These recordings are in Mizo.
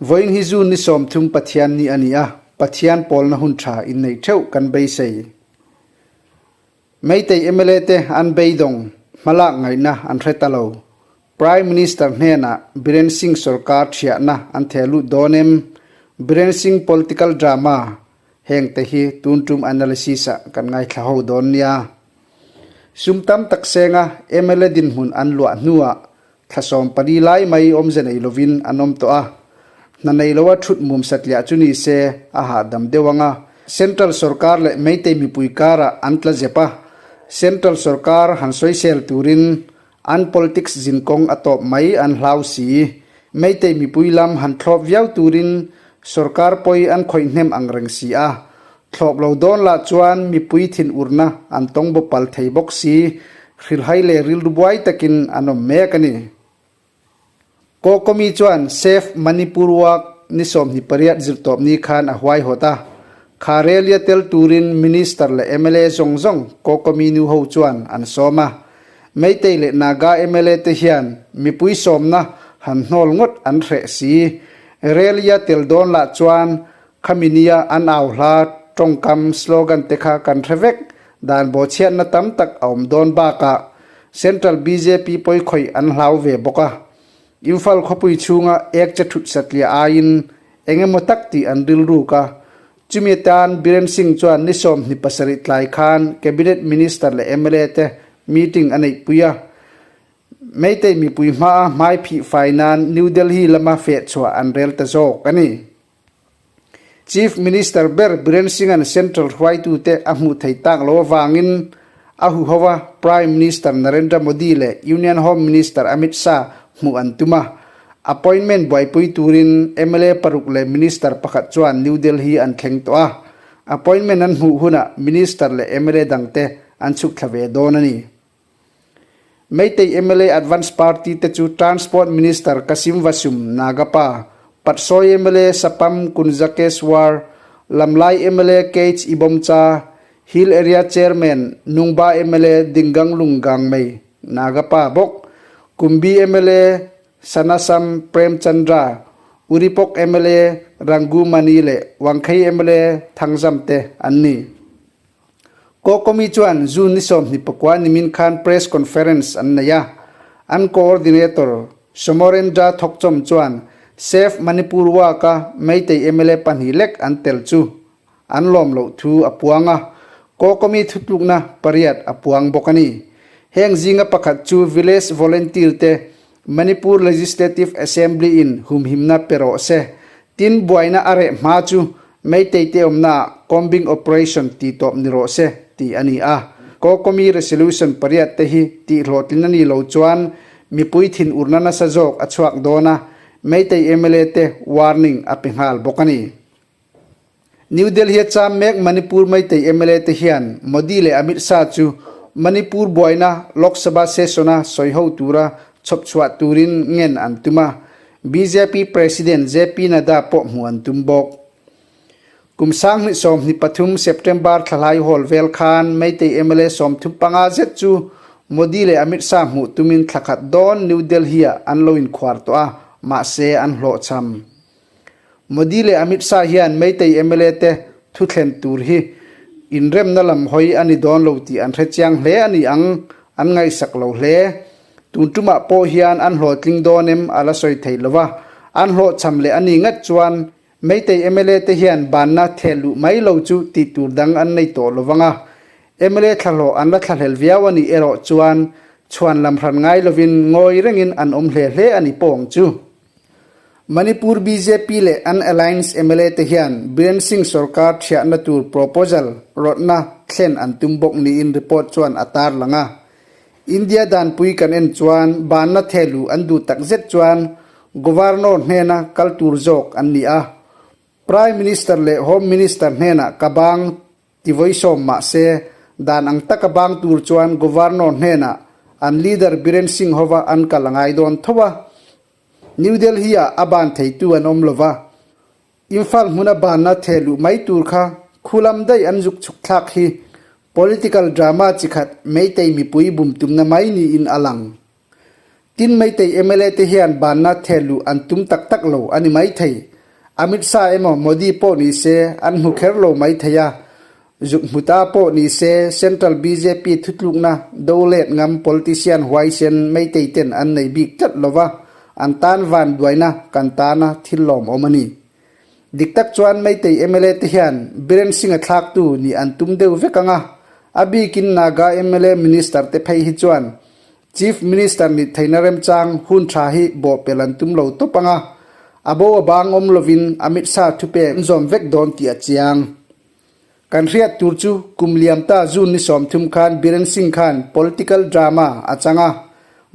Vawiin hi June ni 30 Pathian ni a ni a, Pathian pawlna hun tha inneih theuh kan beisei. Meitei mla te an beidawng, hmalak ngaihna an hre ta lo. Prime Minister hnenah Biren Singh sorkar thiahna an theh lut dawn em? Biren Singh political drama Heng te hi tun tum analysis ah kan ngaithla ho dawn nia. Sum tam tak senga mla dinhmun an luah hnuah thla 14 lai mai awmze nei lovin an awm tawh a. Hna nei loa thut mum satliah chu ni se a hahdam deuh ang a. Central sorkar leh Meitei mipui karah an tla zep a. Central sorkar han sawisel turin an politics zinkawng a tawp mai an hlau si. Meitei mipui lam han thlawp viau turin sorkar pawi an khawih hnem ang reng si a. Thlawp lo dawn lah chuan mipui thinurna an tawng baw pal thei bawk si, hrilhhai leh rilru buai takin an awm mek a ni. Kokomi chuan Save Manipur Walk ni 28 zirtawpni khan a huaihawt a, kha rally-a tel turin Minister leh mla zawng zawng Kokomi nu ho chuan an sawm a. Meitei leh Naga mla te hian mipui sawmna han hnawl ngawt an hreh si. Rally-a tel dawn lah chuan khami nia an au hla tawngkam slogan te kha kan hre vek, dan bawhchhiatna tam tak a awm dawn bakah Central bjp pawi khawih an hlau ve bawk a. Imphal khawpui chhunga ek che thut satliah aiin eng emaw tak tih an rilruk a. Chumi atan Biren Singh chuan ni 27 tlai khan Cabinet Minister leh mla te meeting a neihpui a. Meitei mipui hmaa hmai phih fai nan New Delhi lama fehchhuah an rel ta zawk a ni. Chief Minister ber Biren Singh-a'n Central hruaitute a hmuh theih tak lo avangin a huhova Prime Minister Narendra Modi leh Union Home Minister Amit Shah hmuh an tum a. Appointment buaipui turin mla paruk leh Minister pakhat chuan New Delhi an thleng tawh a. Appointment an hmuh hunah Minister leh mla dangte an chhuk thla ve dawn a ni. Meitei mla Advance Party te chu Transport Minister Kasim Vasum Nagapa, Patsawi mla Sapam Kunjakeswar, Lamlai mla Kh Ibomcha, Hill Area Chairman Nungba mla Dinganglung Gangmei Nagapa bawk, Kumbi mla Sanasam Premchandra, Uripok mla Rangu Mani leh Wangkhei mla Thangjam te an ni. Kokomi chuan June ni 29 nimin khan press conference an nei a, an coordinator Somorendra Thokchom chuan Save Manipur Walk-a Meitei mla pahnih lek an tel chu an lawm loh thu a puang a, Kokomi thutlukna pariat a puang bawk a ni. Heng zinga pakhat chu Village Volunteer te Manipur Legislative Assembly in humhimna pe rawh se, tin buaina a reh hma chu Meitei te awmnaah combing operation tih tawp ni rawh se tih a ni a. Kokomi Resolution pariat te hi tih hlawhtlin a ni lo chuan mipui thin urna nasa zawk a chhuak dawn a, Meitei mla te warning a pe nghal bawk a ni. New Delhi a cham mek Manipur Meitei mla te hian Modi leh Amit Shah chu Manipur buaina Lok Sabha session-a sawiho tura chhawpchhuah turin ngen an tum a, bjp President JP Nadda pawh hmuh an tum bawk. Kum 2023 September thlahlai hawl vel khan Meitei mla 35 zet chu Modi leh Amit Shah hmuh tumin thla khat dawn New Delhi-ah an lo inkhuar tawh a, mahse an hlawhchham. Modi leh Amit Shah hian Meitei mla te thuthlen tur hi inremna lam hawi a ni dawn lo tih an hre chiang hle a ni ang, an ngaihsak lo hle. Tun tumah pawh hian an hlawhtling dawn em a la sawi thei lo va, an hlawhchham leh a ni ngat chuan Meitei mla te hian banna theh luh mai lo chu tih tur dang an nei tawh lo vang a, mla thlahlawh an la thlahlel viau a nih erawh chuan chhuan lam hran ngai lovin ngawi rengin an awm hle hle a ni pawh ang chu. Manipur bjp leh an alliance mla te hian Biren Singh sorkar thiahna tur proposal rawtna thlen an tum bawk niin report chuan a tarlang a. India danpui kan en chuan banna thehluh an duh takzet chuan Governor hnena kal tur zawk an ni a. Prime Minister leh Home Minister hnenah ka bang Ti vawi sawm mah se, dan ang taka bang tur chuan Governor hnenah an leader Biren Singh hova an kal a ngai dawn tho a. New Delhi-ah a ban theitu an awm lo va, Imphal hmuna banna theh luh mai tur kha khulam daih an zuk chhuk thlak hi political drama chi khat Meitei mipui bum tumna mai niin a lang. Tin Meitei mla te hian banna theh luh an tum tak tak lo a ni maithei. Amit Shah emaw Modi pawh ni se an hmu kher lo maithei a, zuk hmu ta pawh ni se Central bjp thutlukna do let ngam politician huaisen Meitei ten an nei bik tlat lo va, an tan van duaina kan tana thil lawmawm a ni. Dik tak chuan Meitei mla te hian Biren Singh-a thlaktu nih an tum deuh vek ang a, a bikin Naga mla Minister te phei hi chuan Chief Minister nih theihna remchang hun tha hi bawhpelh an tum lo tawp ang a, a bo a bang awm lovin Amit Shah thupek an zawm vek dawn tih a chiang. Kan hriat tur chu kum liam ta June ni 30 khan Biren Singh khan political drama a chang a,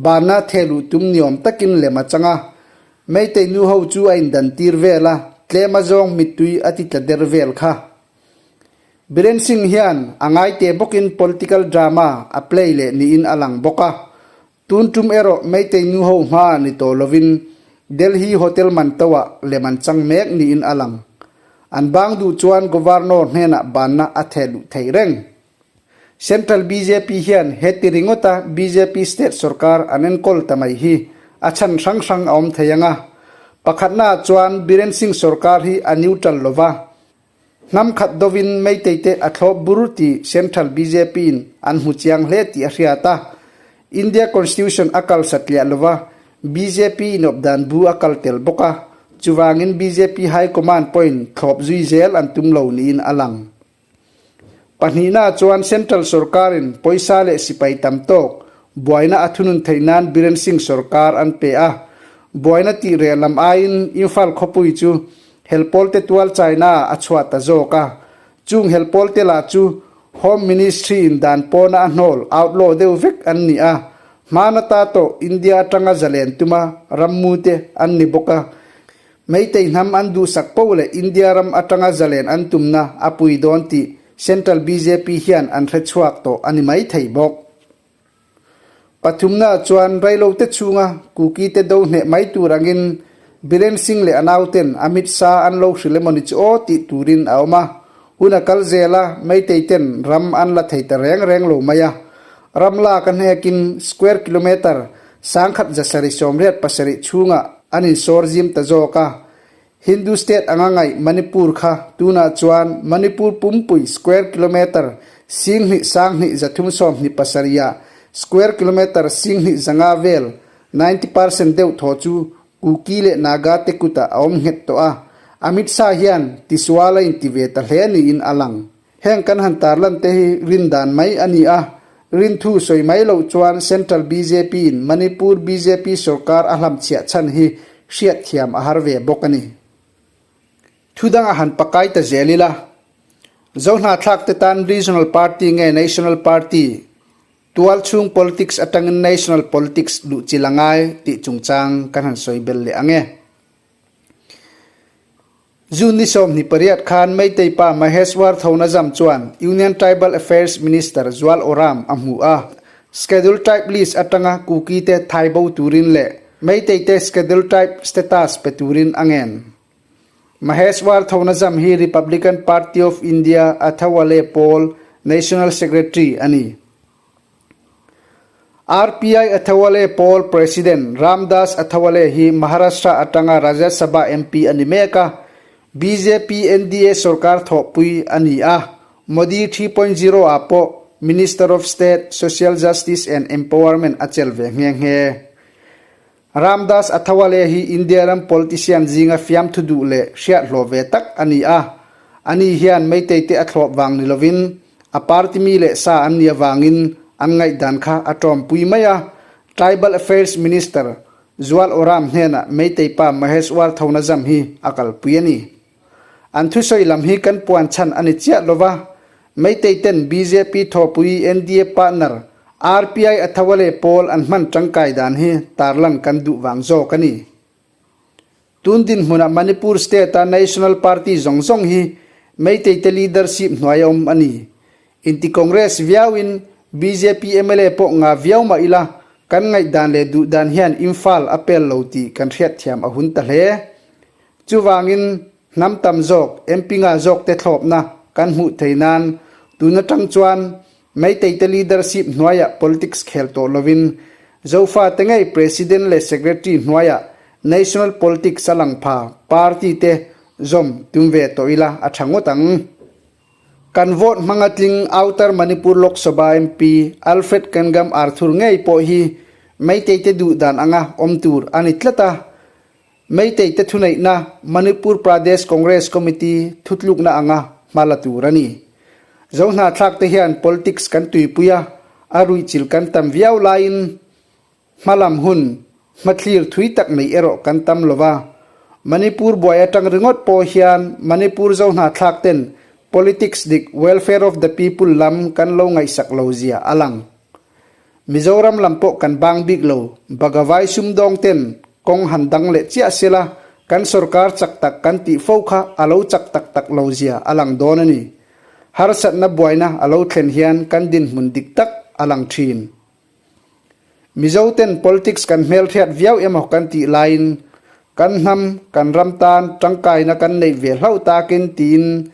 banna thehluh tum niawm takin lem a chang a, Meitei nu ho chu a indan tir vel a, tlem azawng mittui a ti tla der vel kha. Biren Singh hian a ngaite bawkin political drama a play leh niin a lang bawk a. Tun tum erawh Meitei nu ho hma ni tawh lovin Delhi hotel man toah lem an chang mek niin a lang. An bang duh chuan Governor hnenah banna a theh luh theih reng. Central bjp hian heti ringawta bjp state sorkar an enkawl ta mai hi a chhan hrang hrang a awm thei ang a. Pakhatnaah chuan Biren Singh sorkar hi a neutral lova, Hnam khat dovin Meitei te a thlawp bur tih Central bjp in an hmu chiang hle tih a hriat a. India Constitution a kal satliah lova, bjp inawp dan bu a kal tel bawk a, chuvangin bjp High Command pawhin thlawp zui zel an tum lo niin a lang. Pahnihna chuan Central sorkarin pawisa leh sipai tam tawk buaina a thunun theih nan Biren Singh sorkar an pe a. Buaina tih reh lam aiin Imphal khawpui chu helpawl te tual China a chhuah ta zawk a. Chung helpawl te lah chu Home Ministry in dan pawna a hnawl, outlaw, deuh vek an ni a. Hmana ta tawh India atanga zalen tuma rammu te an ni bawk a. Meitei hnam an duhsak poh leh India ram atanga zalen an tumna a pui dawn tih Central bjp hian an hre chhuak tawh a ni mai thei bawk. Pathumna chuan reilote chhunga Kuki te do hneh mai tur angin Biren Singh leh a nauten Amit Shah an lo hrilh emaw ni chu aw tih turin a awm a. Hun a kal zel a, Meitei ten ram an la thei ta reng reng lo mai a. Ram lak a hnekin square kilometre 1787 chhungah an insawr zim ta zawk a. Hindu state anga ngaih Manipur kha tunah chuan Manipur pumpui square kilometre 22,237 ah square kilometre 2500 vel 90% deuh thaw chu Kuki leh Naga te kutah a awm nghet tawh a. Amit Shah hian tisual a inti ve ta hle niin a lang. Heng kan han tarlan te hi rin dan mai a ni a, rinthu sawi mai loh chuan Central bjp in Manipur bjp sorkar a hlamchhiah chhan hi hriatthiam a har ve bawk a ni. Thu dang a han pakai ta zel ila, Zohnahthlak te tan Regional Party nge National Party, tualchhung politics atangin National Politics luhchilh a ngai tih chungchang kan han sawi bel leh ang e. June ni 28 khan Meitei pa Maheshwar Thonazam chuan Union Tribal Affairs Minister Zual Oram a hmu a. Schedule Tribe list atanga Kuki te thai bo turin leh Meitei te Schedule Tribe status pe turin a ngen. Maheshwar Thonazam hi Republican Party of India Athawale pawl National Secretary a ni. RPI Athawale pawl President Ramdas Athawale hi Maharashtra atanga Rajya Sabha MP a ni mek a, bjp NDA sorkar thawhpui a ni a, Modi 3.0 ah pawh Minister of State, Social Justice and Empowerment a chelh ve nghe nghe. Ramdas Athawale hi India ram politician zinga fiamthu duh leh hriat hlawh ve tak a ni a. Ani hian Meitei te a thlawp vang ni lovin a party mi leh sa an nih avangin an ngaihdan kha a tawmpui mai a. Tribal Affairs Minister Zual Oram hnenah Meitei pa Maheshwar Thonazam hi a kalpui a ni. An thusawi lam hi kan puan chhan a ni chiah lova, Meitei ten bjp thawpui NDA partner RPI Athawale pawl an hman tangkai dan hi tarlan kan duh vang zawk a ni. Tun dinhmunah Manipur state-a National Party zawng zawng hi Meitei te leadership hnuai a awm a ni. Inti Congress viauin bjp mla pawh nga viau mah ila kan ngaihdan leh duhdan hian Imphal a pel lo tih kan hriatthiam a hun ta hle. Chuvangin, hnam tam zawk, MP nga zawkte thlawpna kan hmuh thei nan tun atang chuan Meitei te leadership hnuaiah politics khel tawh lovin Zofate ngei President leh Secretary hnuaiah National Politics a lang pha Party te zawm tum ve tawh ila a tha ngawt ang. Kan vote hmanga tling Outer Manipur Lok Sabha MP Alfred Kangam Arthur ngei pawh hi Meitei te duh dan anga awm tur a ni tlat a. Meitei te thuneihna Manipur Pradesh Congress Committee thutlukna anga hma la tur a ni. Zohnahthlak te hian politics kan tuipui a, a ruihchilh kan tam viau laiin hmalam hun hmathlir thui tak nei erawh kan tam lo va. Manipur buai atang ringawt pawh hian Manipur Zohnahthlak ten politics dik welfare of the people lam kan lo ngaihsak lo zia a lang. Mizoram lam pawh kan bang bik lo, Bagavai sumdawng ten kawng han dang leh chiah sela kan sorkar chak tak kan tih fo kha a lo chak tak tak lo zia a lang dawn a ni. Harsatna buaina a lo thlen hian kan dinhmun dik tak a lang thin. Mizo ten politics kan hmelhriat viau emaw kan tih laiin kan hnam, kan ram tan tangkaina kan neih ve hlauh takin tiin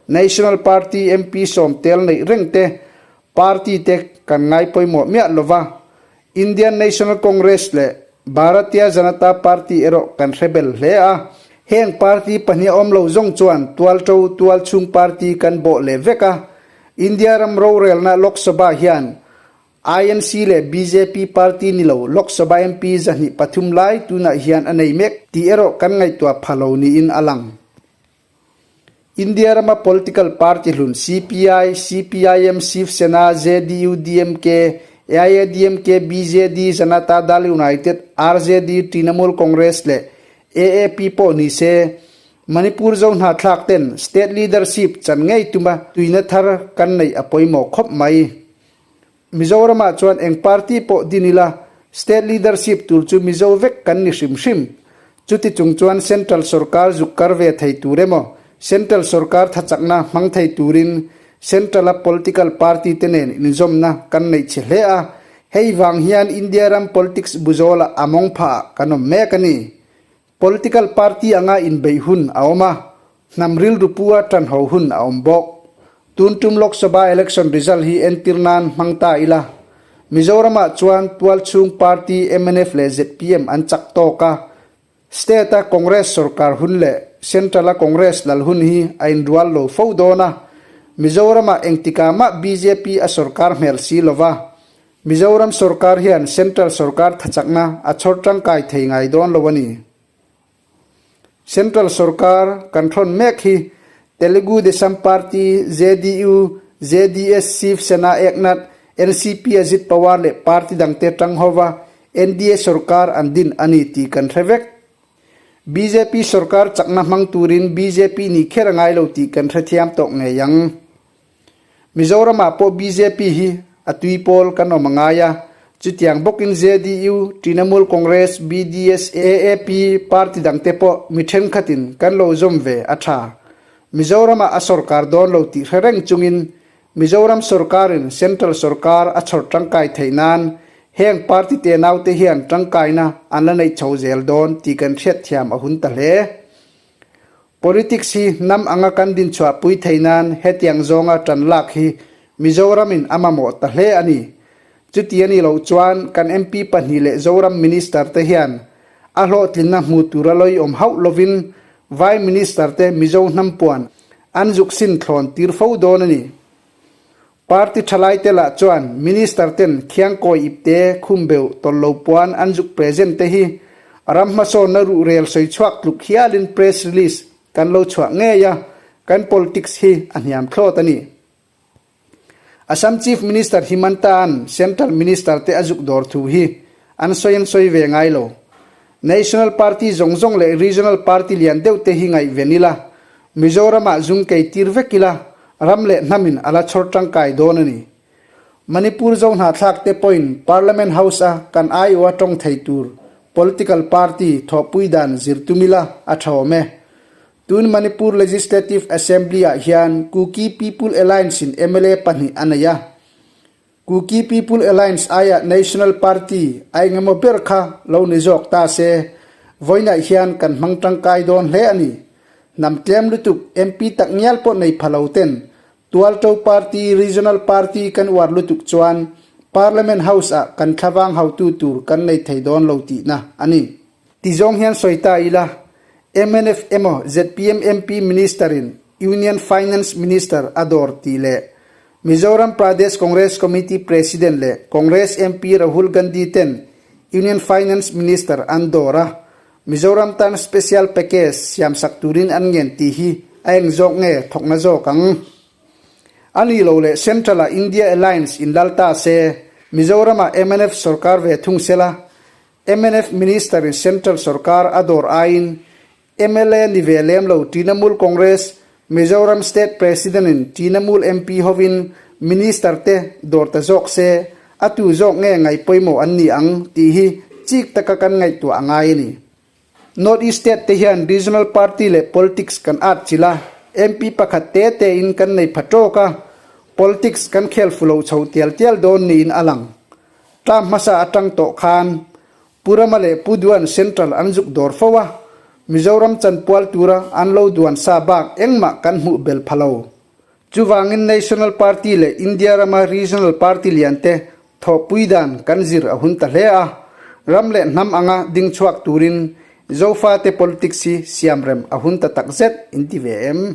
National Party MP sawmtel neih reng te Party te kan ngai pawimawh miah lova, Indian National Congress leh Bharatiya Janata Party erawh kan hre bel hle a. Heng party pahnih awm lo zawng chuan tualto tualchhung party kan bawh leh vek a. India ram rorelna Lok Sabha hian INC leh bjp party ni lo Lok Sabha MP 103 lai tunah hian a nei mek tih erawh kan ngaihtuah pha lo niin a lang. India rama political party hlun CPI, CPIM, Shiv Sena, JDU, DMK, AIADMK, BJD, Janata Dal United, RJD, Trinamool Congress leh AAP pawh ni se, Manipur zo hnahthlak ten state leadership chan ngei tuma tuina thar kan neih a pawimawh khawp mai. Mizoramah chuan eng party pawh din ila, state leadership tur chu Mizo vek kan ni hrim hrim. Chuti chung chuan central sorkar zuk kar ve thei tur emaw, central sorkar thachakna hmang thei turin central-a political party te nen inzawmna kan neih chhe hle a, hei vang hian India ram politics buzawlah a mawng phah kan awm mek a ni. Political party anga inbeih hun a awm a, hnam rilru pua tanho hun a awm bawk. Tun tum Lok Sabha election result hi entir nan hmang ta ila, Mizoramah chuan tualchhung party mnf leh zpm an chak tawk a, State-a Congress sorkar hun leh Central-a Congress lal hun hi a inrual lo fo dawn a, Mizoramah engtikah mah bjp a sorkar hmel si lova, Mizoram sorkar hian Central sorkar thachakna a chhawr tangkai thei ngai dawn lo a ni. Central sorkar kan thawn mek hi Telugu Desam Party, JDU, JDS, Shiv Sena Eknath, NCP Ajit Pawar leh party dangte tang hova NDA sorkar an din a ni tih kan hre vek. Bjp sorkar chakna hmang turin bjp nih kher a ngai lo tih kan hrethiam tawh ngei ang. Mizoramah pawh bjp hi a tui pawl kan awm a ngai a, chutiang bawkin JDU, Trinamool Congress, BDS, AAP party dangte pawh mi thenkhatin kan lo zawm ve a tha. Mizoramah a sorkar dawn lo tih hre reng chungin Mizoram sorkarin Central sorkar a chhawr tangkai theih nan heng party te naute hian tangkaina an la neih chho zel dawn tih kan hriatthiam a hun ta hle. Politics hi hnam anga kan dinchhuahpui thei nan hetiang zawnga tan lak hi Mizoramin a mamawh ta hle a ni. Chuti a nih loh chuan kan MP pahnih leh Zoram Minister te hian a hlawhtlinna hmu tura lawiawm hauh lovin Vai Minister te Mizo hnam puan an zuk sin thlawn tir fo dawn a ni. Party thalai te lah chuan Minister ten khiangkawi ipte khumbeu tawllo puan an zuk present te hi ram hmasawnna ruhrel sawi chhuak tluk hialin press release kan lo chhuah ngei a, kan politics hi a hniam thlawt a ni. Assam Chief Minister Himanta-a'n Central Minister te a zuk dawr thu hi an sawi an sawi ve ngai lo. National Party zawng zawng leh Regional Party lian deuh te hi ngaihven ila, Mizoramah zung kei tir vek ila, ram leh hnamin a la chhawr tangkai dawn a ni. Manipur zo hnahthlak te pawhin Parliament House a kan aiawha tawng thei tur political party thawhpui dan zir tum ila a tha awm e. Tun Manipur Legislative Assembly ah hian Kuki People Alliance in mla pahnih a nei a. Kuki People Alliance aia National Party a engemaw ber kha lo ni zawk ta se, vawiinah hian kan hmang tangkai dawn hle a ni. Hnam tlem lutuk MP tak ngial pawh nei pha lo ten Tualto Party, Regional Party kan uar lutuk chuan Parliament House-ah kan thlavang hautu tur kan nei thei dawn lo tihna a ni. Ti zawng hian sawi ta ila, mnf emaw zpm MP Minister-in Union Finance Minister a dawr tih leh Mizoram Pradesh Congress Committee President leh Congress MP Rahul Gandhi ten Union Finance Minister an dawr a, Mizoram tan Special Package siamsak turin an ngen tih hi a eng zawk nge thawkna zawk ang? A nih lo leh Central-ah India Alliance in lal ta se, Mizoram-ah mnf sorkar ve thung sela, mnf Minister-in Central sorkar a dawr aiin mla ni ve lem lo Trinamool Congress Mizoram State President-in Trinamool MP hovin Minister te dawr ta zawk se, a tu zawk nge ngaih pawimawh an ni ang tih hi chik taka kan ngaihtuah a ngai a ni. North East State te hian Regional Party leh Politics kan at chilh a, MP pakhat te te in kan nei pha tawk a, Politics kan khel fu lo chho tial tial dawn niin a lang. Term hmasa atang tawh khan Pu Rama leh Pu Duan Central an zuk dawr fo a, Mizoram chanpual tura an lo duan sa bak engmah kan hmuh bel pha lo. Chuvangin National Party leh India rama Regional Party lian te thawhpui dan kan zir a hun ta hle a, ram leh hnam anga ding chhuak turin Zofate politics hi siamrem a hun ta takzet in ti ve em?